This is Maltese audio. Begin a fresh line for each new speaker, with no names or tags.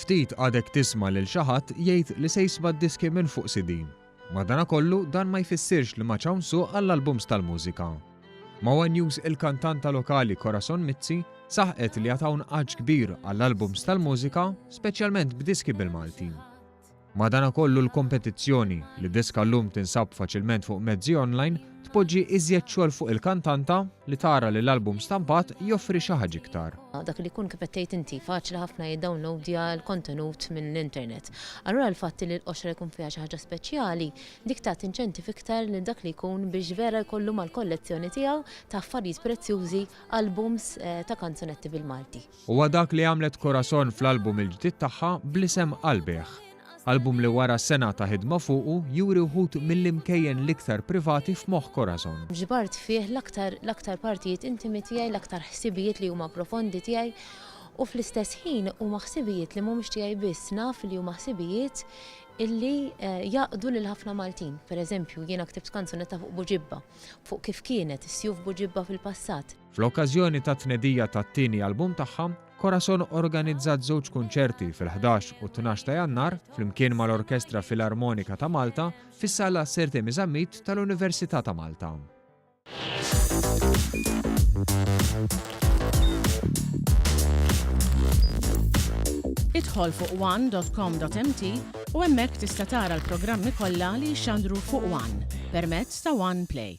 Ftit għadek tisma' lil xi ħadd jgħid li se jisma' d-diski minn fuq CD. Madanakollu dan ma jfissirx li m'għadx hawn suq għall-albums tal-mużika. Ma' one News il-kantanta lokali Corazon Mizzi saħqet li għad hawn għatx kbir għall-albums tal-mużika, speċjalment b'diski bil-Malti. Madanakollu l-kompetizzjoni, li diska llum tinsab faċilment fuq mezzi online, tpoġġi iżjed xogħol fuq il-kantanta li tara li l-album stampat joffri xi ħaġa iktar.
Dak li jkun kif qed tgħid inti, faċli ħafna jiddownloadja l-kontenut mill-internet. Allura l-fatt li l-qoxra jkun fiha xi ħaġa speċjali, dik tagħti inċentiv iktar lil dak li jkun biex vera jkollu mal-kollezzjoni tiegħu ta' affarijiet prezzjużi albums ta' kanzunetti bil-Malti.
Huwa dak li għamlet Corazon fl-album il-ġdid tagħha bl-isem Għall-Bejgħ. Album li wara sena ta' ħidma fuqu juri wħud mill-imkejjen l-iktar privati f'moħħ Corazon.
Ġbart fih l-aktar l-aktar partijiet intimi tiegħi, l-aktar ħsibijiet li huma profondi tiegħi u fl-istess ħin huma ħsibijiet li mhumiex tiegħi biss, naf li huma ħsibijiet illi jgħaqqdu lil ħafna Maltin. Per eżempju, jiena ktibt kanzunetta fuq Buġibba, fuq kif kienet is-sjuf Buġibba fil-passat.
Fl-okkażjoni tat-tnedija tat-tieni album tagħha, Corazon organizzat żewġ kunċerti fil-11 u t-12 ta' Jannar flimkien mal-Orkestra Filarmonika ta' Malta fis-Sala Sir Temi Zammit tal-Università ta' Malta.
Idħol fuq one.com.mt u hemmhekk tista' tara l-programmi kollha li jixxandru fuq One permezz ta' One Play.